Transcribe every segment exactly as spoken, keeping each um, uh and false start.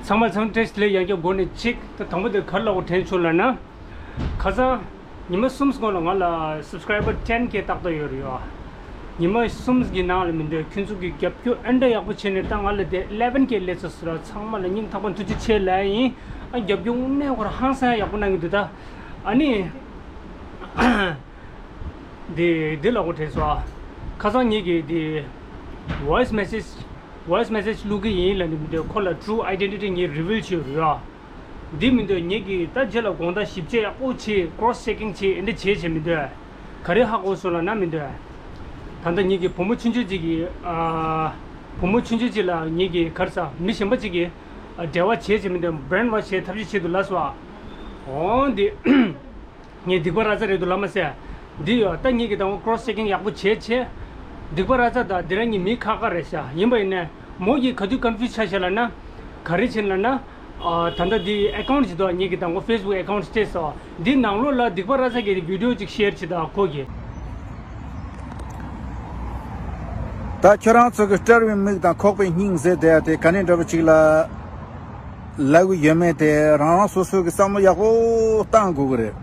ཚང་མ་ཚང་བཀྲ་ཤིས་བདེ་ལེགས། ཡང་བསྐྱར་འགོ་ནས་གཅིག་ད་དང་པོ་དེ་ག་རེ་ལབ་དགོས་དྲན་བྱུང་ལབ་ན། ཁ་སང་ཉི་མ་གསུམ་གོང་ལ་ང་ལ་སབ་སི་ཀ་རའི་བར་ཊེན་ཀེ་ཏག་ཏག་ཡོད་རེད་ཡ། ཉི་མ་གསུམ་གྱི་ནང་ལ་མི་འདོད་ཁྱོད་ཚོ་གི་རྒྱབ་སྐྱོར་ཨེ་འདྲ་ཡག་པོ་བྱས་ནས་ད་ང་ལ་དེ་ཨི་ལེ་ཝན་ཀེ་སླེབས་ཚར་སོང་ར། ཚང་མ་ལ་སྙིང་ཐག་པ་ཐུགས་རྗེ་ཆེ་ལབ་ཡིན། ཨ་རྒྱབ་སྐྱོར་དངོས་གནས་ཁོ་རང་ཧང་སང་ཡག་པོ་གནང་གི་འདུག་ད་ཨ་ནི། འདི་འདི་ལབ་དགོས་དྲན་སོང་ཨ། ཁ་སང་ངེད་ཀྱིས་འདི་ཝོ་ཡི་སི་མེ་སེ་ཇི་ཝོ་ཡི་སི་མེ་སེ་ཇི་བླུག་གི་ཡིན་ལབ་ནས་མི་འདོད་ཁོ་ལ་ཊུ་ཨའི་ཌེན་ཊི་ཊི་ངས་རི་བིལ་བྱས་ཡོད་རེད་ཨ། འདི་མི་འདོད་ངེད་ཀྱིས་ད་རྗེས་ལ་དགོང་དག་ཞིབ་དཔྱད་ཡག་པོ་བྱས་ཀོ་རོ་སི་ཅེ་ཀིང་བྱས་འདི་བྱས་བྱས་མི་འདོད། ག་རེ་ཧ་གོ་སོང་ལབ་ན་མི་འདོད། ད་ལྟ་ངེད་ཀྱི་བུ་མོ་ཆུང་ཆུང་གཅིག་གིས་ཨ། བུ་མོ་ཆུང་ཆུང་གཅིག་ལ་ངེད་ཀྱིས་ག་རེ་ཟ་མི་གཞན་པ་གཅིག་གིས་ཨ་འབྲེལ་བ་བྱས་བྱས་མི་འདོད་བྷི་རེན་ཝོཤ་བྱས་ཐབས་ཤེས་བྱས་འདུག་ལབ་སོང་ཨ། འོ་འདི། ངས་སྡིག་པ་ར་ཙ་རེད་འདུག་ལབ་མ་ཟད། འདི་ཡོད་ད་ངེད་ཀྱིས་དང་པོ་ཀོ་རོ་སི་ཅེ་ཀིང་ཡག་པོ་བྱས་བྱས། སྡིག་པ་ར་ཙ་དང་འདི་རང་གཉིས་མི་ཁག་ཁག་རེད་ཤག་ཡིན་པ་ཡིན་ནས་མོ་གིས་ག་དུས་ཀོན་ཕིའུ་སི་ཆགས་ཤག་ལབ་ན། ག་རེ་བྱས་ལབ་ན། ཨ་ད་ལྟ་འདི་ཨེ་ཀའུན་ཊི་ཅིག་འདུག་ངེད་ཀྱིས་དང་པོ་ཕེ་སི་བུག་ཨེ་ཀའུན་ཊི་སྤྲད་སོང་། འདི་ནང་ལོགས་ལ་སྡིག་པ་ར་ཙ་གི་བི་ཌི་ཡོ་ཅིག་ཤེར་བྱེད་དང་ཁོ་གིས། ད་ཁྱོད་རང་ཚོ་གི་སྤྲ་བའི་མིག་དང་ཁོག་པའི་སྙིང་ཟེར་དེ་དེ་ག་ནས་འདྲ་པོ་ཅིག་ལ་ལབ་གི་ཡོད་མེད་དེ་རང་རང་སོ་སོ་གི་བསམ་བློ་ཡག་པོ་བཏང་དགོས་གི་རེད།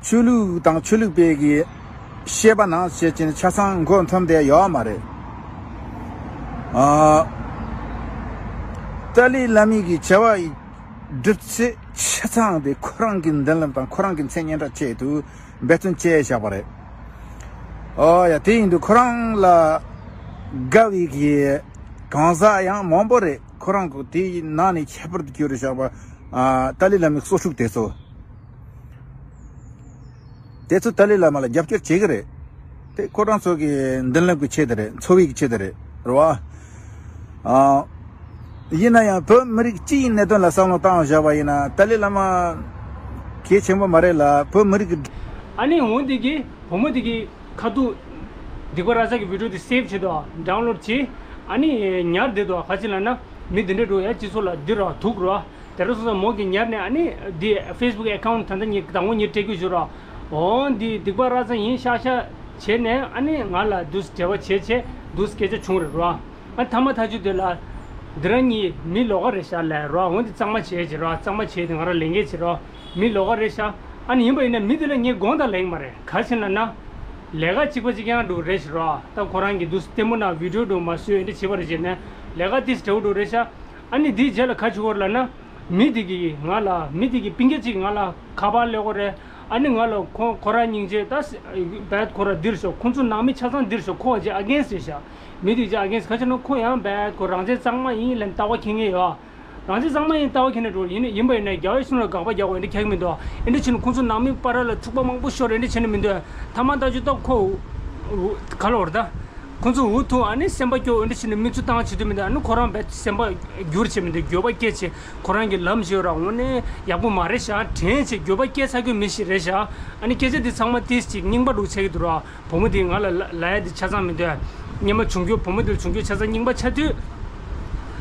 ཆོས་ལུགས་དང་ཆོས་ལུགས་པའི་གི་བཤད་པ་ནང་བཤད་ཀྱིན་ཆ་ཚང་མགོ་འཐོམ་བསྡད་ཡོད་མ་རེད། ཨ། ཏཱ་ལའི་བླ་མའི་གི་བྱ་བ་སྒྲུབ་ཚེ་ཆ་ཚང་དེ་ཁོ་རང་གི་མདུན་ལམ་དང་ཁོ་རང་གི་མཚན་སྙན་གྲགས་ཆེད་དུ་འབད་བརྩོན་བྱས་བཞག་པ་རེད། ཨོ་ཡ་དེ་ཡིན་དུས་ཁོ་རང་ལ་དགའ་བའི་གི་གང་ཟག་ཡང་མང་པོ་རེད། ཁོ་རང་གི་དེའི་ནང་ནས་ཁྱད་པར་དུ་གྱུར་བཞག་པ་ཨ་ཏཱ་ལའི་བླ་མའི་གསོག་ཕྲུག་དེ་ཚོ། དེ་ཚོ་ཏཱ་ལའི་བླ་མ་ལ་རྒྱབ་སྐྱོར་བྱེད་ཀྱི་རེད། དེ་ཁོ་རང་ཚོ་གི་མདུན་ལམ་གྱི་ཆེད་དུ་རེད། འཚོ་བའི་གི་ཆེད་དུ་རེད། རེད་བ། ཨ། ཡིན་ན་ཡང་བོད་མི་རིགས་སྤྱི་ཡི་གནད་དོན་ལ་བསམ་བློ་བཏང་བཞག་པ་ཡིན་ན་ཏཱ་ལའི་བླ་མ་གལ་ཆེན་པོ་མ་རེད་ལ། བོད་མི་རིགས་ཀྱི། ཨ་ནི་འོ་འདི་གི་བུ་མོ་འདི་གི་ཁ་ཐུག་སྡིག་པ་ར་ཙ་གི་བི་ཌི་ཡོ་འདི་སེབ་བྱེད་དོ། ཌའུན་ལོཌ་བྱེད། ཨ་ནི་ཉར་བསྡད་དོ། ག་ཅི་ལབ་ན་མི་འདི་འདྲ་འགྲོ་ཡ་སྤྱི་ཚོགས་ལ་འདི་ར་དུག་ར། དེ་རུ་སོང་ཙང་མོ་གི་ཉར་ནས་ཨ་ནི་འདི་ཕེ་སི་བུག་ཨེ་ཀའུན་ཊི་ད་ལྟ་ངས་དང་པོ་ཉིད་སྤྲད་རྒྱུ་བྱུང་ར། འོ་འདི་སྡིག་པ་ར་ཙ་ཡིན་ཤག་ཤག་བྱས་ནས་ཨ་ནི་ང་ལ་འདུག་འབྲེལ་བ་བྱས་བྱས་འདུག་སྐད་ཆ་བྱུང་རེད་ར། ཨ་ཐ་མ་ཐག་ཆོད་དེ་ལ། འདི་རང་གཉིས་མི་ལོགས་ཀ་རེད་ཤག་ལབ་ར། འོ་འདི་གཙང་མ་བྱས་བྱས་ར། གཙང་མ་བྱས་དེ་ང་ར་ལས་འགན་བྱས་ར། མི་ལོགས་ཀ་རེད་ཤག་ཨ་ནི་ཡིན་པ་ཡིན་ན་མི་དེ་ལ་ངས་དགོངས་དག་ལེན་མ་རེད། ག་ཅི་ལབ་ན། ལས་ཀ་གཅིག་པ་གཅིག་རྐྱང་འགྲོ་རེད་ཤག་ར། ད་ཁོ་རང་གིས་འདུག་ལྟད་མོ་ན་བི་ཌི་ཡོ་འགྲོ་མ་བཟོས་འདི་བྱེད་པ་རེད་བྱས་ནས་ལས་ཀ་ཏིས་འདྲ་བོ་འགྲོ་རེད་ཤག་ཨ་ནི་འདིའི་རྗེས་ལ་ག་བྱེད་དགོས་རེད་ལབ་ན། མི་དེ་གིས་ང་ལ་མི་དེ་གིས་པིན་ཀེ་གཅིག་ང་ལ་ཁ་པར་སླེབས་ཀྱི་རེད། ཨ་ནི་ང་ལ་ཁོ་ཁོ་རང་སྙིང་རྗེ་ད་སི་བད་ཁོ་ར་འདིར་ཤོག་ཁོང་ཚོ་ནང་མི་ཆ་ཚང་འདིར་ཤོག་ཁོ་ཨ་ཅེ་ཨ་གེན་སི་རེད་ཤག་མི་དེ་ཅེ་ཨ་གེན་སི་ག་ཅི་ན་ཁོ་ཡང་བད་ཁོ་རང་བཙན་གཙང་མ་ཡིན་ལབ་ལྟ་བ་འཁྱེར་མཁན་ཡོད། རང་བཙན་གཙང་མ་ཡིན་ལྟ་བ་འཁྱེར་ནས་འགྲོ་ཡིན་ཡིན་པ་ཡིན་ན་རྒྱ་བོད་གཞུང་ལ་དགག་པ་རྒྱག་དགོས་འདི་འཁྱེར་གི་མི་འདུག་འདི་འདྲ་བྱས་ན་ཁོང་ཚོ་ནང་མི་བར་ལ་འཁྲུག་པ་མང་པོ་ཤོར་རེད། འདི་འདྲ་བྱས་ནས་མི་འདུག་ཐ་མ་ལྟ་རྒྱུ་ད་ཁོ་ག་ལ་བར་ད། ཁོང་ཚོ་འུ་ཐུག་ཨ་ནི་སེམས་པ་སྐྱོ་འདི་འདྲ་བྱས་ནས་མིག་ཆུ་བཏང་བྱེད་དུས་མི་འདུག་ཨ་ནི་ཁོ་རང་བས་སེམས་པ་འགྱུར་བྱེད་མི་འདུག་འགྱོད་པ་སྐྱེ་བྱེད་ཁོ་རང་གི་ལམ་ཞིག་ཡོད་ར། འོ་ནི་ཡག་པོ་མ་རེད་ཤག་དྲན་བྱེད་འགྱོད་པ་སྐྱེ་ཚ་རྒྱུ་མི་ཞིག་རེད་ཤག་ཨ་ནི་སྐད་ཆ་འདི་ཚང་མ་ཏིས་ཅིག་རྙིང་པ་འདུག་ཆགས་ཀྱི་འདུག་ར། བུ་མོ་དེས་ང་ལ་ལ་ལབ་ཡ་དེ་ཆ་ཚང་མི་འདུག་སྔོན་མ་བྱུང་རྒྱུ་བུ་མོ་དེར་བྱུང་རྒྱུ་ཆ་ཚང་རྙིང་པ་ཆགས་དུས།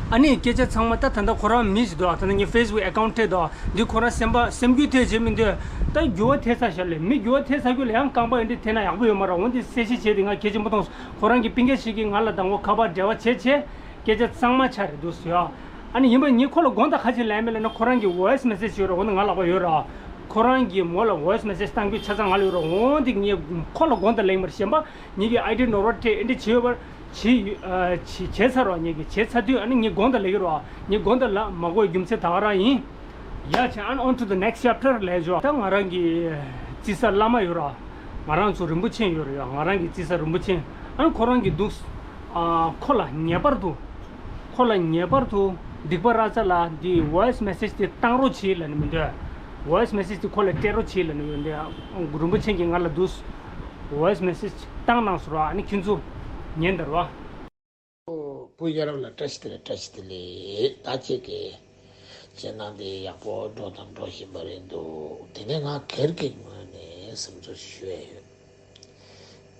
ཨ་ནི་སྐད་ཆ་ཚང་མ་ད་ད་ལྟ་ཁོ་རང་མི་ཞིག་འདུག་ད་ལྟ་ངའི་ཕེ་སི་བུག་ཨེ་ཀའུན་ཊི་སྤྲད་འདུག་འདི་ཁོ་རང་སེམས་པ་སེམས་རྒྱུད་ཐེ་བྱེད་མི་འདུག་ད་འགྱུར་བ་ཐེབས་ཚར་ཤག་ལས་མི་འགྱུར་བ་ཐེབས་ཚར་རྒྱུ་ལ་ཡང་རྐང་པ་འདི་འདྲ་འཐེན་ན་ཡག་པོ་ཡོད་མ་རེད། འོ་འདི་གསལ་བཤད་བྱས་ཏེ་ང་གལ་ཆེན་པོ་མཐོང་སོང་། ཁོ་རང་གི་པིན་ཀེ་ཞིག་གིས་ང་ལ་དང་པོ་ཁ་པར་འབྲེལ་བ་བྱས་བྱས་སྐད་ཆ་གཙང་མ་ཆགས་རེད་འདུག་ཟེར་ཡ། ཨ་ནི་ཡིན་པ་ངས་ཁོ་ལ་དགོངས་དག་ག་ཅི་ལེན་མེད་ལབ་ན་ཁོ་རང་གི་ཝོ་ཡི་སི་མེ་སེ་ཇི་ཡོད་ར། འོ་ན་ང་ལག་པ་ཡོད་ར། ཁོ་རང་གིས་མོ་ལ་ཝོ་ཡི་སི་མེ་སེ་ཇི་བཏང་རྒྱུ་ཆ་ཚང་ང་ལ་ཡོད་ར། འོ་འདི་ངས་ཁོ་ལ་དགོངས་དག་ལེན་མར་གཞན་པ་ངེད་ཀྱི་ཨའི་ཌི་ནོར་བ་སྤྲད་འདི་བྱས་ཡོད་པར་བྱས་ཡོད་བྱས་བྱས་ཚར་ར། ངེད་ཀྱི་བྱས་ཚར་དུས་ཨ་ནི་ངས་དགོངས་དག་ལེན་གྱི་ར། ངས་དགོངས་དག་ལ་མ་དགོས་རྒྱུ་མཚན་ད་ག་རང་ཡིན། ཡ་ཆེ་ཨན་on to the next chapter ལས་ཞོག་ད་ང་རང་གི་རྩིས་ས་བླ་མ་ཡོད་ར། ང་རང་ཚོ་རིན་པོ་ཆེ་ཡོད་ར་ཡ། ང་རང་གི་རྩིས་ས་རིན་པོ་ཆེ་ཨ་ནི་ཁོ་རང་གི་འདུག་ཨ་ཁོ་ལ་ངེས་པར་དུ་ཁོ་ལ་ངེས་པར་དུ་སྡིག་པ་ར་ཙ་ལ་འདི་ཝོ་ཡི་སི་མེ་སེ་ཇི་དེ་བཏང་རོགས་བྱེད་ལབ་ནི་མི་འདོད། ཝོ་ཡི་སི་མེ་སེ་ཇི་དེ་ཁོ་ལ་སྤྲད་རོགས་བྱེད་ལབ་ནི་ཡོད་འདི་རིན་པོ་ཆེ་གིས་ང་ལ་འདུག་ཝོ་ཡི་སི་མེ་སེ་ཇི་བཏང་གནང་སོང་ར། ཨ་ནི་ཁྱོད་ཚོ་ཉན་དར་བ། བུ་ཡ་རབས་ལ་བཀྲ་ཤིས་བདེ་ལེགས། བཀྲ་ཤིས་བདེ་ལེགས། ད་ཁྱེད་ཀྱིས་ཁྱེད་ནང་དེ་ཡག་པོ་འགྲོ་དང་འགྲོ་བཞིན་པ་རེད་འདུག་དེ་ནས་ང་སྒེར་གྱི་ངོས་ནས་བསམ་ཚུལ་ཞུ་ཡ་ཡོད།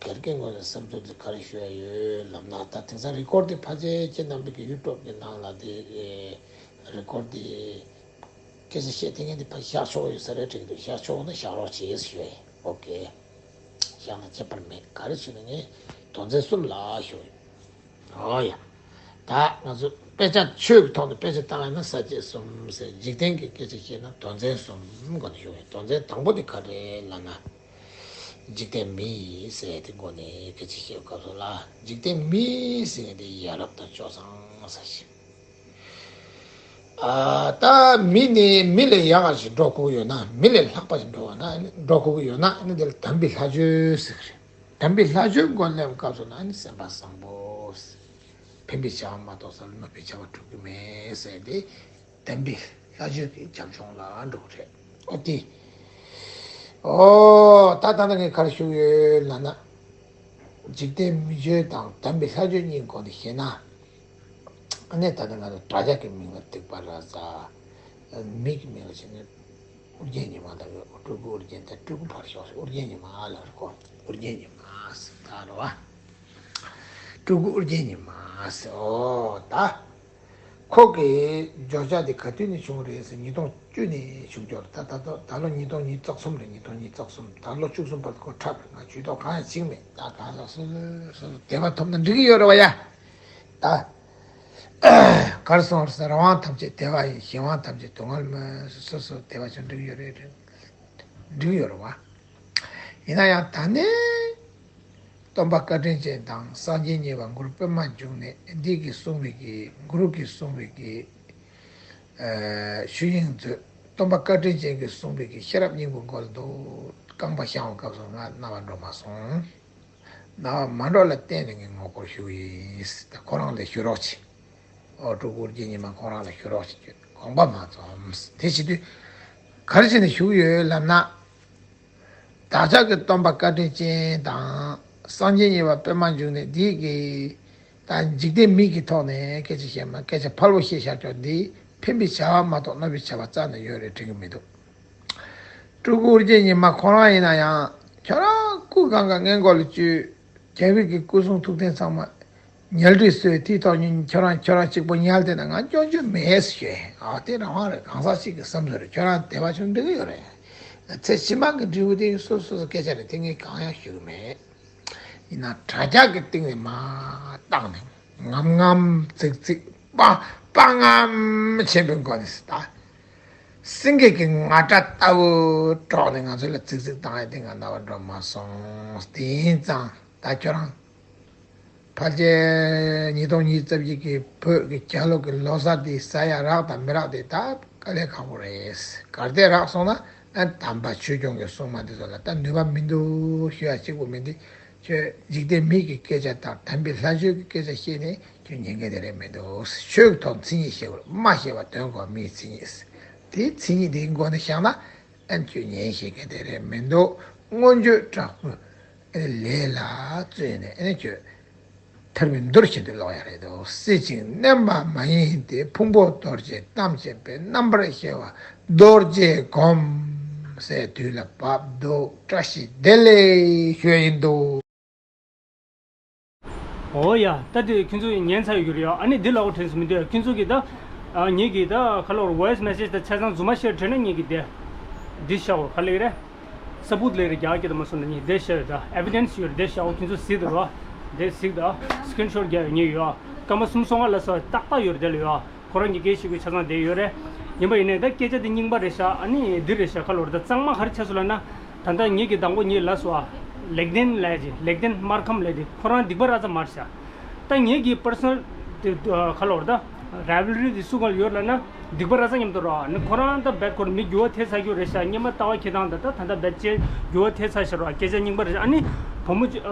སྒེར་གྱི་ངོས་ནས་བསམ་ཚུལ་དེ་ག་རེ་ཞུ་ཡ་ཡོད་ལབ་ན། ད་དེང་སང་རི་ཀོར་ཌི་དེ་ཕལ་ཆེར་ཁྱེད་རྣམ་པའི་གི་ཡུ་ཊུབ་གི་ནང་ལ་དེ་རི་ཀོར་ཌི་དེ་སྐད་ཆ་བཤད་ཐེངས་ངན་དེ་ཕར་བཞག་ཆོག་ཡོད་ས་རེད་དྲན་གྱི་འདུག་བཞག་ཆོག་ན་བཞག་རོགས་བྱེད་ཞུ་ཡ་ཡིན། ཨོ་ཀེ། བཞག་ན་ཁྱད་པར་མེད། ག་རེ་ཞུ་ན་ངས་དོན་ཚན་གསུམ་ལ་ཞུ་ཡ་ཡོད། ཨོ་ཡ། ད་ང་ཚོ་ དཔེ་ཆ་ཆོས་ཀྱི་ཐོག་ནས་དཔེ་ཆ་བལྟ་བ་ཡིན་ན་ས་བཅད་གསུམ་ཟེར། འཇིག་རྟེན་གྱི་སྐད་ཆ་བཤད་ན་དོན་ཚན་གསུམ་སྒོ་ནས་ཞུ་བས། དོན་ཚན་དང་པོ་དེ་ག་རེ་ལབ་ན། འཇིག་རྟེན་མི་ཡིན་ཟེར་དེ་སྒོ་ནས་སྐད་ཆ་བཤད་སྐབས་སུ་ལ། འཇིག་རྟེན་མི་ཟེར་དེ་ཡ་རབས་དང་སྤྱོད་བཟང་ཟེར་ཞིང་། ཨ། ད་མི་ནི་མི་ལས་ཡག་ག་ཞིག་འགྲོ་དགོས་ཡོད་ན། མི་ལས་ལྷག་པ་ཞིག་འགྲོ་བ་ན། འགྲོ་དགོས་ཀྱི་ཡོད་ན། ཨ་ནི་དེ་ལ་དམ་པའི་ལྷ་ཆོས་ཟེར་གི་རེད། དམ་པའི་ལྷ་ཆོས་མགོ་ལེན་སྐབས་སུ་ན་ཨ་ནི་སེམས་པ་བཟང་པོ། ཕན་པའི་བྱ་བ་མ་གཏོགས་སར་གནོད་པའི་བྱ་བ་སྒྲུབ་ཀྱི་མེད་ཟེར་ཏེ། དམ་པའི་ལྷ་ཆོས་ཀྱི་རྒྱབ་ལྗོངས་ལ་འགྲོ་གི་རེད། ཨོ་དེ། ཨོ་ད་ད་ལྟ་ངས་ག་རེ་ཞུ་ཡོད་ལབ་ན། འཇིག་རྟེན་མི་ཆོས་དང་དམ་པའི་ལྷ་ཆོས་གཉིས་སྒོ་ནས་བཤད་ན། ཨ་ནི་ད་ལྟ་ང་ཚོ་དྲ་རྒྱ་གི་མིང་ལ་སྡིག་པ་ར་ཟ། མི་གི་མིང་ལ་བྱས་ན་ཨོ་རྒྱན་ཉི་མ་དང་། སྤྲུལ་སྐུ་ཨོ་རྒྱན་དང་སྤྲུལ་སྐུ་ཕར་ཞོག་ཟེར། ཨོ་རྒྱན་ཉི་མ་ལབ་རེད་ཁོ། ཨོ་རྒྱན་ཉི་མ་ཟེར་ད་རེད་བ། སྤྲུལ་སྐུ་ཨོ་རྒྱན་ཉི་མ་ཟེར། ཨོ་ད། ཁོ་གི་བརྗོད་བྱ་དེ་ག་དུས་ནས་བྱུང་རེད་ཟེར། ཉིས་སྟོང་བཅུ་ནས་བྱུང་ཀྱོག་རེད། ད་ད་ད་ད་ལོ་ཉིས་སྟོང་ཉི་ཤུ་རྩ་གསུམ་རེད། ཉིས་སྟོང་ཉི་ཤུ་རྩ་གསུམ། ད་ལོ་བཅུ་གསུམ་བར་དུ་ཁོ་འཁྲབ་རེད། ང་ཇུས་གཏོགས་གང་ཡང་བྱེད་ཀྱི་མེད། ད་གང་ཟག་སོ་སོ་སོ་སོ་བདེ་བ་ཐོབ་ན་འགྲིག་གི་ཡོད་རེད་བ་ཡ། ད་གར་སོང་ཟེར། རང་དབང་ཐམས་ཅད་བདེ་བ་ཡིན། གཞན་དབང་ཐམས་ཅད་སྡུག་བསྔལ་མོད། སོ་སོ་བདེ་བ་ཅན་འགྲིག་ཡོད་རེད། འགྲིག་ཡོད་རེད་བ། ཡིན་ན་ཡང་ད་ནི་སྟོན་པ་བཀའ་དྲིན་ཅན་དང་སངས་རྒྱས་གཉིས་པ་གུ་རུ་པདྨ་འབྱུང་གནས་འདི་གིས་གསུངས་པའི་གི་གུ་རུ་གིས་གསུངས་པའི་གི་ཨ་ཞུ་ཡིག་མཛོད། སྟོན་པ་བཀའ་དྲིན་ཅན་གྱིས་གསུངས་པའི་གི་ཤེས་རབ་སྙིང་པོ་མགོ་ལ་འདུག་རྐང་པ་བཤང་བའི་སྐབས་སུ་ང་རྣ་བར་འགྲོ་མ་སོང་། རྣ་བར་མ་འགྲོ་ལ་བརྟེན་ནས་ངས་ངོ་སྐོར་ཞུ་གི་ཡིན། ད་ཁོ་རང་ལ་ཞུ་རོགས་བྱེད། ཨོ་སྤྲུལ་སྐུ་ཨོ་རྒྱན་ཉི་མ་ཁོ་རང་ལ་ཞུ་རོགས་བྱེད། དགོངས་པ་མ་ཚོམས། དེ་བྱེད་དུས་ག་རེ་བྱས་ནས་ཞུ་གི་ཡོད་ལབ་ན། བདག་ཅག་གི་སྟོན་པ་བཀའ་དྲིན་ཅན་དང་སངས་རྒྱས་གཉིས་པ་པདྨ་འབྱུང་གནས་འདི་གིས་ད་འཇིག་རྟེན་མི་གི་ཐོག་ནས་སྐད་ཆ་བཤད་མ། སྐད་ཆ་ཕལ་པོ་བཤད་བཞག་ཀྱོག་འདི་ཕན་པའི་བྱ་བ་མ་གཏོགས་གནོད་པའི་བྱ་བ་རྩ་ནས་ཡོད་རེད་དྲན་གི་མི་འདུག་སྤྲུལ་སྐུ་ཨོ་རྒྱན་ཉི་མ་ཁོ་རང་ཡིན་ན་ཡང་ཁྱོད་རང་སྐུ་གང་ག་སྔས་མགོ་ལ་བཅུག་རྒྱལ་བའི་གི་སྐུ་གསུང་ཐུགས་རྟེན་ཚང་མ་ཉལ་ཁྲིར་གསོལ། དེའི་ཐོག་ཉིན་ཁྱོད་རང་ཁྱོད་རང་གཅིག་པོ་ཉལ་བསྡད་ན་ང་སྐྱོན་བརྗོད་མེད་ཞུས། ཨ་དེ་རང་དབང་རེད། གང་ཟག་གཅིག་གི་བསམ་ཚུལ་རེད། ཁྱོད་རང་བདེ་བ་ཅུང་འགྲིག་གི་ཡོད་རེད། ཚེ་ཕྱི་མ་གི་འབྲས་བུ་དེ་སོ་སོ་སོ་སྐད་ཆ་རེད། དེ་ངས་གང་ཡང་ཞུ་གི་མེད། ཡིན་ན་དྲ་རྒྱ་གི་སྟེང་ནས་མར་བཏང་ནས་ངམ་ངམ་ཙིག་ཙིག་སྤ་སྤ་ངམ་ཆེན་པོའི་སྒོ་ནས་ད་སེང་གེ་གི་ང་སྒྲ་ལྟ་བུ་སྒྲོག་ནས་ང་ཚོ་ལ་ཙིག་ཙིག་བཏང་ཡ་དེ་ང་རྣ་བར་འགྲོ་མ་སོང་། དེ་ཡིན་ཙང་ད་ཁྱོད་རང་ཕལ་ཆེར་ཉིས་སྟོང་ཉི་ཤུ་རྩ་བཞི་གི་བོད་ཀྱི་རྒྱལ་ལོ་གི་ལོ་གསར་དེ་ཟ་ཡ་རག་དང་མི་རག་དེ་ད་དཀའ་ལས་ཁག་པོ་རེད། གལ་ཏེ་རག་སོང་ན་ཨ་དམ་པ་ཆོས་སྐྱོང་གི་སྲུང་མ་དེ་ཚོ་ལ་ད་ནུས་པ་མི་འདུག་ཞུ་ཡ་གཅིག་པུ་མིན་ཏེ། ཁྱོད་འཇིག་རྟེན་མི་གི་སྐད་ཆ་དང་དམ་པའི་ལྷ་ཆོས་ཀྱི་སྐད་ཆ་བཤད་ནས་ཁྱོད་ཉན་མཁན་དེ་རེད་མི་འདུག་ཆོས་ཀྱི་ཐོག་མཚན་ཉིད་བཤད་དགོས། མ་བཤད་པ་དོན་གོ་མིའི་མཚན་ཉིད། དེ་མཚན་ཉིད་དེའི་སྒོ་ནས་བཞག་ན་ཨ་ཁྱོད་ཉན་ཤེས་མཁན་དེ་རེད་མི་འདུག་མངོན་བརྗོད་དྲག་པོས་ཨ་ལས་ལ་བརྩོན་ནས་ཨ་ཁྱོད་ཐར་པའི་མདོར་བྱེད་དུ་ལོག་ཡ་རེད་དོ། སྲིད་ཅིང་མནན་པ་མ་ཡིན་ཏེ། ཕུང་པོ་རྡོ་རྗེ་གཏམས་བྱས་པའི། རྣམ་པར་ཤེས་པ་རྡོ་རྗེ་སྒོམ་ཟེར་དུས་ལ་བབ་འདུག་བཀྲ་ཤིས་བདེ་ལེགས་ཞུ་ཡིན་འདུག་འོ་ཡ། ད་དེ་ཁྱོད་ཚོ་ཉན་ཚར་ཡོད་རེད་ཡ། ཨ་ནི་འདི་ལ་འོ་དྲན་སོང་མི་འདུག་ཁྱོད་ཚོ་གིས་ད་ཨ་ངེད་ཀྱིས་ད་ག་ལ་བར་voice message ད་ཆ་ཚང་རྫུན་མ་བཤད་དྲན་ན་ངེད་ཀྱིས་དེ་འདི་བཤའོ། ག་ལེ་རེད། ས་བུད་ལེ་རེད། རྒྱ་སྐད་དུ་མ་སོང་ན་ངེད་དེ་བཤའ་ཡོད། ད་evidence ཡོད་རེད། དེ་བཤའོ། ཁྱོད་ཚོ་གཟིགས་དང་རོ། དེ་གཟིགས་དང་screenshot རྒྱག་ཡོད། ངེད་ཡོད། སྐར་མ་གསུམ་སོ་ལྔ་ལ་སོ་ཏག་ཏག་ཡོད་རེད། དེ་ལ་ཡོད། ཁོ་རང་གི་སྐད་ཤེས་ཁུལ་ཆ་ཚང་དེ་ཡོད་རེད། ཡིན་པ་ཡིན་ནའི་ད་སྐད་ཆ་དེ་རྙིང་པ་རེད་ཤག་ཨ་ནི་འདི་རེད་ཤག་ག་ལོར་ད་གཙང་མ་ག་རེ་བྱས་སོང་ལབ་ན། ད་ལྟ་ངེད་ཀྱི་དང་པོ་ངེད་ལབ་སོང་ཨ། ལེགས་ལྡན་ལབ་ཅིག་ལེགས་ལྡན་སྨར་ཁམས་ལབ་དེ་ཁོ་རང་སྡིག་པ་ར་ཙམ་མ་རེད་ཤག་ད་ངེད་ཀྱི་personal དེ་ག་ལོར་ད་rivalry དེ་སུ་ག་ལ་ཡོད་ལབ་ན་སྡིག་པ་ར་ཙམ་མཉམ་དུ་རོ། ཨ་ནི་ཁོ་རང་ད་རྦད་ཁོ་རང་མི་འགྱུར་བ་ཐེབས་ཚར་རྒྱུ་རེད་ཤག་སྔོན་མ་ལྟ་བ་ཁྱེད་དང་ད་ད་ད་ལྟ་རྦད་ཅེ་འགྱུར་བ་ཐེབས་ཚར་ཤག་རོ། སྐད་ཆ་རྙིང་པ་རེད་ཤག་ཨ་ནི་བུ་མོ་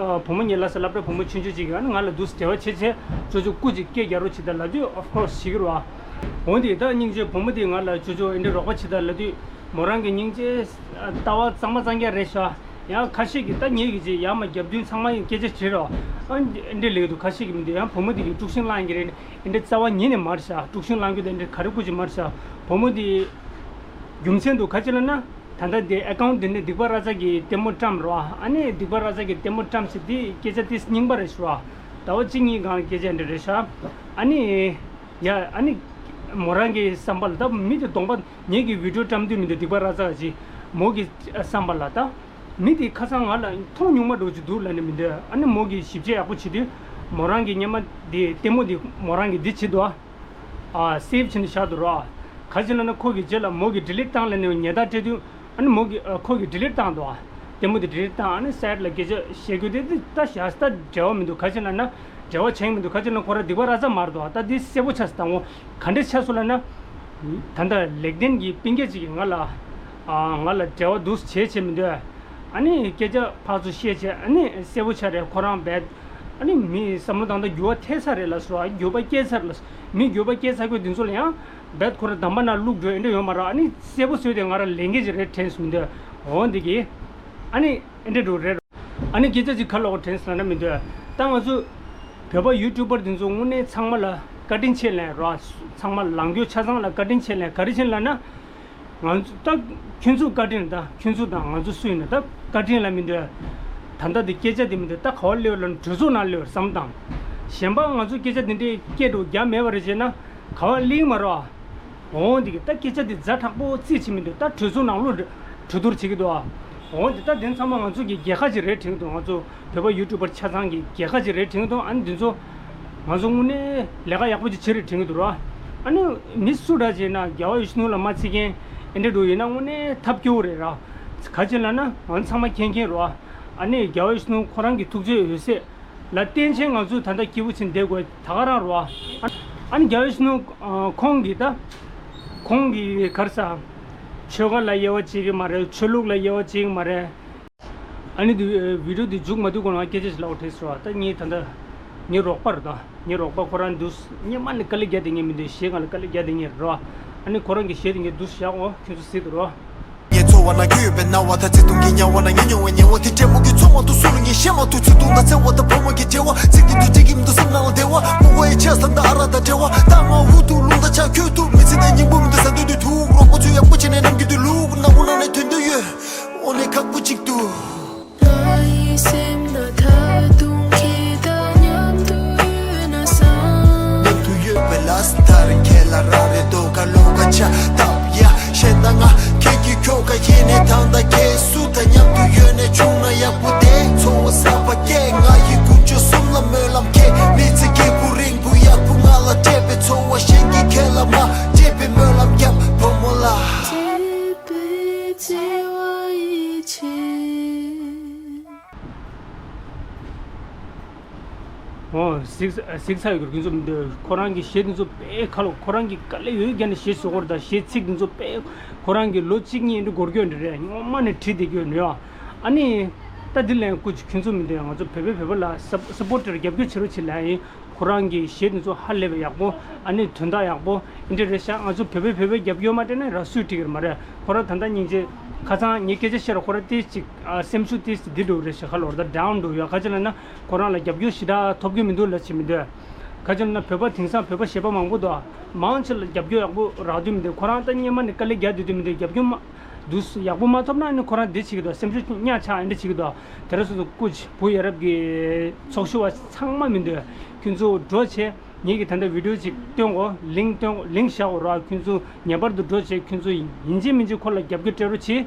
བུ་མོ་ངེད་ལ་ས་སློབ་གྲྭ་བུ་མོ་ཆུང་ཆུང་ཅིག་གིས་ཨ་ནི་ང་ལ་འདུག་སེ་འབྲེལ་བ་བྱེད་བྱེད་ཅོ་ཅོ་སྐུ་ཅིག་སྐད་རྒྱག་རོགས་བྱེད་ད་ལབ་དུས་of course བྱེད་ཀྱི་རེད་བ། འོན་ཏེ་ད་སྙིང་རྗེ་བུ་མོ་དེས་ང་ལ་ཅོ་ཅོ་འདི་འདྲ་རོགས་པ་བྱེད་ད་ལབ་དུས་མོ་རང་གི་སྙིང་རྗེ་ལྟ་བ་གཙང་མ་གཙང་རྐྱང་རེད་ཤག་ཡང་ཁ་ཤས་ཀྱིས་ད་ངེད་ཀྱི་ཅིག་ཡར་མར་རྒྱབ་མདུན་ཚང་མ་ཡང་སྐད་ཆ་དྲིས་རོགས། ཨ་འདི་འདྲ་ལབ་འདུག་ཁ་ཤས་ཀྱིས་མི་འདུག་ཡང་བུ་མོ་དེ་གིས་དཀྲུག་ཤིང་བསླངས་ཀྱི་རེད། འདི་འདྲ་རྩ་བ་ཉིད་ནས་མ་རེད་ཤག་དཀྲུག་ཤིང་བསླངས་རྒྱུ་དེ་འདྲ་ག་རེ་སྐུ་ཅིག་མ་རེད་ཤག་བུ་མོ་དེ་རྒྱུ་མཚན་འདུག་ག་ཅི་ལབ་ན། ད་ལྟ་དེ་account དེ་ནས་སྡིག་པ་ར་ཙ་གི་ལྟད་མོ་བཀྲམ་རོགས། ཨ་ནི་སྡིག་པ་ར་ཙ་གི་ལྟད་མོ་བཀྲམ་ཟེར་དེ་སྐད་ཆ་དེ་རྙིང་པ་རེད་ཤག་ཟླ་བ་གཅིག་གཉིས་སྒང་ལ་སྐད་ཆ་འདི་རེད་ཤག་ཨ་ནི་ཡ་ཨ་ནི་མོ་རང་གི་བསམ་པ་ལ་ད་མི་དེ་གདོང་པ་ངེད་ཀྱི་video བཀྲམ་དུས་མི་འདུག་སྡིག་པ་ར་ཙ་ཅིག་མོ་གི་བསམ་པ་ལ་ད་མི་དེ་ཁ་སང་ང་ལ་མཐོང་མྱོང་མ་འགྲོ་ཅིག་འདུག་ལབ་ནས་མི་འདུག་ཨ་ནི་མོ་གི་ཞིབ་དཔྱད་ཡག་པོ་བྱེད་དུས་མོ་རང་གི་སྔོན་མ་དེ་ལྟད་མོ་དེ་མོ་རང་གི་འདི་བྱེད་འདུག་ཨ། ཨ་སེབ་བྱས་ནས་བཞག་འདུག་རོ། ག་ཅི་ལབ་ན་ཁོ་གིས་རྗེས་ལ་མོ་གིས་ཌི་ལིཊ་བཏང་ལབ་ནས་ཉེས་རྡུང་སྤྲད་དུས། ཨ་ནི་མོ་གིས་ཨ་ཁོ་གིས་ཌི་ལིཊ་བཏང་འདུག་ཨ། ལྟད་མོ་དེ་ཌི་ལིཊ་བཏང་ཨ་ནི་སའེཌ་ལ་སྐད་ཆ་བཤད་རྒྱུ་དེ་དེ་ད་བཞག་ད་འབྲེལ་བ་མི་འདུག་ག་ཅི་ལབ་ན་འབྲེལ་བ་བྱེད་མི་འདུག་ག་ཅི་ལབ་ན་ཁོ་རང་སྡིག་པ་ར་ཙམ་མ་རེད་འདུག་ཨ། ད་དེ་གསལ་པོ་ཆགས་སོང་། ད་ངོ་ག་འདྲས་ཆགས་སོང་ལབ་ན། ད་ལྟ་ལེགས་ལྡན་གྱི་སྤུན་ཀྱག་ཅིག་གིས་ང་ལ་ཨ་ང་ལ་འབྲེལ་བ་འདུག་བྱེད་བྱེད་མི་འདུག་ཨ་ནི་སྐད་ཆ་ཕར་ཚུར་བཤད་བྱས་ཨ་ནི་གསལ་པོ་ཆགས་རེད། ཁོ་རང་བས་ཨ་ནི་མི་བསམ་བློ་བཏང་ད་འགྱུར་བ་ཐེབས་ཚར་རེད་ལབ་སོང་། འགྱུར་བ་སྐྱེས་ཚར་ལབ་སོང་། མི་འགྱུར་བ་སྐྱེས་ཚར་དགོས་དེ་ཚོ་ལ་ཡང་བས་ཁོ་རང་དམ་པ་ན་བླུགས་འགྲོ་ཨེ་འདྲ་ཡོད་མ་རེད། ཨ་ནི་གསལ་པོ་བཟོས་ཏེ་ང་རང་ལས་འགན་ཅིག་རེད་དྲན་སོང་། འདི་འོ་འདི་གི་ཨ་ནི་ཨེ་འདྲ་འགྲོ་རེད། ཨ་ནི་སྐད་ཆ་ཅིག་ག་ལབ་དྲན་སོང་ན་མི་འདུག་ད་ང་ཚོ་བོད་པ་ཡུ་ཊུབ་པར་དེ་ཚོ་དངོས་གནས་ཚང་མ་ལ་བཀའ་དྲིན་ཆེ་ལབ་རོགས། ཚང་མ་ལ་ལངས་རྒྱུ་ཆ་ཚང་ལ་བཀའ་དྲིན་ཆེ་ལབ། ག་རེ་བྱས་ལབ་ན། ང་ཚོ་ད་ཁྱོད་ཚོ་བཀའ་དྲིན་ད་ཁྱོད་ཚོ་དང་ང་ཚོ་སུ་ཡིན་ན་ད་བཀའ་དྲིན་ལ་མི་འདོད། ད་ལྟ་འདི་སྐད་ཆ་འདི་མི་འདོད་ད་ག་བ་སླེབས་ལ་གྲོས་ཚོགས་ནང་སླེབས་བསམ་དང་། གཞན་པ་ང་ཚོ་སྐད་ཆ་འདི་འདྲའི་སྐད་འགྲོ་རྒྱག་མེད་པ་རེད་བྱས་ན་ག་བ་སླེབས་མ་རོགས། འོང་འདི་གི་ད་སྐད་ཆ་འདི་ཛ་དྲག་པོ་རྩིས་བྱེད་མི་འདོད། ད་གྲོས་ཚོགས་ནང་ལོགས་གྲོས་བསྡུར་བྱེད་ཀྱི་འདུག་ཨ། འོང་འདི་ད་འདི་ཚང་མ་ང་ཚོ་གི་རྒྱལ་ཁ་ཅིག་རེད་དྲན་གྱི་འདུག་ང་ཚོ་བོད་པ་ཡུ་ཊུབ་པར་ཆ་ཚང་གི་རྒྱལ་ཁ་ཅིག་རེད་དྲན་གྱི་འདུག་ཨ་ནི་འདི་ཚོ་ང་ཚོ་དངོས་གནས་ལས་ཀ་ཡག་པོ་ཅིག་བྱེད་རེད་དྲན་གྱི་འདུག་ར། ཨ་ནི་མི་སུ་འདྲ་ཅིག་ཡིན་ན་རྒྱལ་བ་ཡིད་བཞིན་ནོར་བུ་ལ་མ་བརྩི་མཁན་ཨེ་འདྲ་འདྲ་ཡིན་ན་དངོས་གནས་ཐབས་སྐྱོ་བོ་རེད་ར། ག་ཅི་ལབ་ན་ང་ཚང་མ་མཁྱེན་མཁན་རེད་བ། ཨ་ནི་རྒྱལ་བ་ཡིད་བཞིན་ནོར་བུ་ཁོ་རང་གི་ཐུགས་རྗེ་འོད་ཟེར་ལ་བརྟེན་བྱས་ང་ཚོ་ད་ལྟ་སྐྱིད་པོ་ཕྱིན་བསྡད་དགོས་ད་ག་རང་རེད་བ། ཨ་ནི་རྒྱལ་བ་ཡིད་བཞིན་ནོར་བུ་ཁོང་གིས་ད་ཁོང་གིས་ག་རེ་ཟ། ཆོལ་ཁ་ལ་དབྱེ་བ་འབྱེད་ཀྱི་མ་རེད། ཆོས་ལུགས་ལ་དབྱེ་བ་འབྱེད་ཀྱི་མ་རེད། ཨ་ནི་འདི་བི་ཌིའོ་འདི་མཇུག་མ་བསྡུ་གོང་ལ་སྐད་ཆ་ཞིག་ལབ་དགོས་དྲན་སོང་། ད་ངས་ད་ལྟ་ངའི་རོགས་པ་རེད་ད། ངའི་རོགས་པ་ཁོ་རང་འདུག་སྔོན་མ་ནས་དཀའ་ལས་རྒྱག་བསྡད་མཁན་མི་འདུག་གཞས་སྒང་ལ་དཀའ་ལས་རྒྱག་བསྡད་མཁན་རེད་རོ། ཨ་ནི་ཁོ་རང་གི་གཞས་དེ་ངས་འདུག་བཞག་གོ་ཁྱོད་ཚོ་གཟིགས་དང་རོ། ངའི་འཚོ་བ་ན་ཁྱོད་ཡོད་པའི་སྣང་བ་དང་བརྩེ་དུང་གི་དམྱལ་བ་ན་ངས་མྱོང་བའི་ཉེ་བ་དེ་འདྲ་མོ་གི་མཚོ་མ་གཏོགས་སུ་ལ་ངས་བཤད་མ་ཐུབ། ཚེ་ཐུང་དང་བརྩེ་བ་དང་བུ་མོ་གི་འབྲེལ་བ་ཚིག་གི་འདུ་བྱེད་ཀྱི་མི་འདུག་སེམས་ནང་ལ་བདེ་བ་སྨུག་པ་ཡི་ཆ་ས་འདི་ཨ་ར་དང་འབྲེལ་བ་ལྟག་མ་འུ་ཐུག་རླུང་རྟ་ཆག་ཁྱོད་ཐུག་མི་ཚེ་འདི་སྙིང་པོ་མི་འདུག་ཟ་འདོད་དུས་ཐུག་རོགས་པ་ཚོས་ཡག་པོ་བྱས་ནས་ནམ་རྒྱུན་དུ་ལུག་ནག་པོ་ནང་ནས་ཐོན་འདོད་ཡོད། འོ་ནི་ཁག་པོ་གཅིག་ཏུ། ང་ཡི་སེམས་ན་ད་དུང་ཁྱེད་དང་མཉམ་དུ་ཡོད་ན་བསམ། མཉམ་དུ་ཡོད་པའི་ལ་སི་ཐར་ཁྱེད་ལ་ར་རེ་དོ་ག་ལོ་ག་ཆ་ཏབ་ཡ་ཤེས་ན་ང་ཁྱེད་ཀྱི་ཁྱོ་ག་ཡིན་ནས་ཐང་ད་ཁྱེད་སུ་ད་མཉམ་དུ་ཡོད་ནས་བྱུང་ན་ཡག་པོ་དེ་འཚོ་བ་ས་པ་སྐྱེ་ང་ཡི་ཀུན་སྤྱོད་གསུམ་ལ་སྨོན་ལམ་ཁྱེད་མི་ཚེ་སྐྱིད་པོ་རིང་པོ་ཡག་པོ་ང་ལ་སྤྲད་པའི་འཚོ་བ་གཞན་གྱིས་ཁྱེད་ལ་མ་སྤྲད་པའི་སྨོན་ལམ་རྒྱབ་བུ་མོ་ལ། བརྩེ་བའི་བརྩེ་བ་ཡིད་ཆེས། འོ་གཟིགས་གཟིགས་ཚར་ཡོད་ཀྱི་རྒྱུ་མཚན་འདི་ཁོ་རང་གི་གཞས་འདི་ཚོ་དཔེ་ཁ་ལོ་ཁོ་རང་གི་དཀའ་ལས་ཡོད་རྒྱ་ནས་གཞས་བཟོ་སྐོར་དང་གཞས་ཚིག་འདི་ཚོ་དཔེ་ཁོ་རང་གི་ལོ་གཅིག་གཉིས་འདི་འགོར་གྱི་ཡོད་འདྲ་རེད། སྔོན་མ་ནས་བྲིས་བསྡད་ཀྱི་ཡོད་ནོ། ཨ་ནི་ད་འདི་ལན་སྐུ་མཁྱེན་ཚོ་མི་འདུག་ང་ཚོ་བོད་པའི་བོད་པ་ལ་སབ་སབ་པོར་ཊར་རྒྱབ་སྐྱོར་བྱེད་རོགས་བྱེད་ལ་ཡིན། ཁོ་རང་གི་གཞས་དེ་ཚོ་ཧ་ལས་པའི་ཡག་པོ། ཨ་ནི་དོན་དག་ཡག་པོ་ཨེ་འདྲ་རེད་ཤག་ང་ཚོ་བོད་པའི་བོད་པའི་རྒྱབ་སྐྱོར་མ་སྤྲད་ན་ར་སུས་འགྲིག་གི་མ་རེད། ཁོ་རང་ད་ལྟ་སྙིང་རྗེ་ཁ་སང་ངས་སྐད་ཆ་བཤད་ར་ཁོ་རང་ཏིས་ཅིག་ཨ་སེམས་ཤུགས་ཏིས་ཅིག་འདི་འགྲོ་རེད་ཤག་ཁ་ལོར་ད་ཌའུན་འགྲོ་ཡོད། ག་ཅི་ལབ་ན་ཁོ་རང་ལ་རྒྱབ་སྐྱོར་ཞེ་དྲག་ཐོབ་ཀྱི་མི་འདུག་ལབ་བྱེད་མི་འདུག་ག་ཅི་ལབ་ན་བོད་པ་དེང་སང་བོད་པ་གཞས་པ་མང་པོ་འདུག་མང་ཆེ་ལ་རྒྱབ་སྐྱོར་ཡག་པོ་རག་དུས་མི་འདུག་ཁོ་རང་ད་སྔོན་མ་ནས་དཀའ་ལས་རྒྱག་བསྡད་དུས་མི་འདུག་རྒྱབ་སྐྱོར་མ་འདུག་ཡག་པོ་མ་ཐོབ་ན་ཨ་ནི་ཁོ་རང་འདི་བྱེད་ཀྱི་འདུག་སེམས་ཤུགས་གཉའ་ཆག་ཨ་འདྲ་བྱེད་ཀྱི་འདུག་དེ་ར་སོ་སོ་སྐུ་མཁྱེན་བུ་ཡ་རབས་ཀྱི་ཚོགས་ཞུགས་པ་ཚང་མ་མི་འདུག་ཁྱོད་ཚོ་འགྲོ་བྱེད། ངེད་ཀྱིས་ད་ལྟ་བི་ཌིའོ་ཅིག་སྟོན་གོ་ལིང་སྟོན་ལིང་བཞག་གོ་ར། ཁྱོད་ཚོ་ངེས་པར་དུ་འགྲོ་བྱེད། ཁྱོད་ཚོ་ཡིན་གཅིག་མིན་གཅིག་ཁོ་ལ་རྒྱབ་སྐྱོར་སྤྲད་རོགས་བྱེད།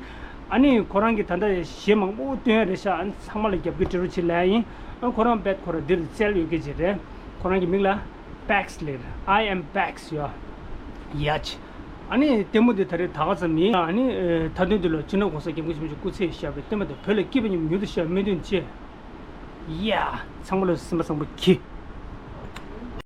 ཨ་ནི་ཁོ་རང་གིས་ད་ལྟ་གཞས་མང་པོ་བཏོན་ཡ་རེད་ཤག་ཨ་ནི་ཚང་མ་ལ་རྒྱབ་སྐྱོར་སྤྲད་རོགས་བྱེད་ལབ་ཡ་ཡིན། ཨ་ཁོ་རང་བེད་ཁོ་ར་འདིར་བཙལ་ཡོད་སྐད་ཅིག་རེད། ཁོ་རང་གི་མིང་ལ་པེག་སི་ལབ། I am Pax ཡ། ཡ་ཆི། ཨ་ནི་ལྟད་མོ་འདི་ད་རེས་ད་ག་ཙམ་ཡིན། ཨ་ནི་མཐའ་དོན་འདི་ལ་སྤྱི་ནོར་༸གོང་ས་༸སྐྱབས་མགོན་ཆེན་པོ་མཆོག་སྐུ་ཚེ་ཞབས་པད་བརྟན་པ་དང་བོད་ལ་སྐྱིད་པ་མཉམ་མྱུར་དུ་ཤར་བའི་སྨོན་འདུན་བཅས། ཡ། ཚང་མ་ལ་སེམས་པ་བཟང་པོ་གྱིས།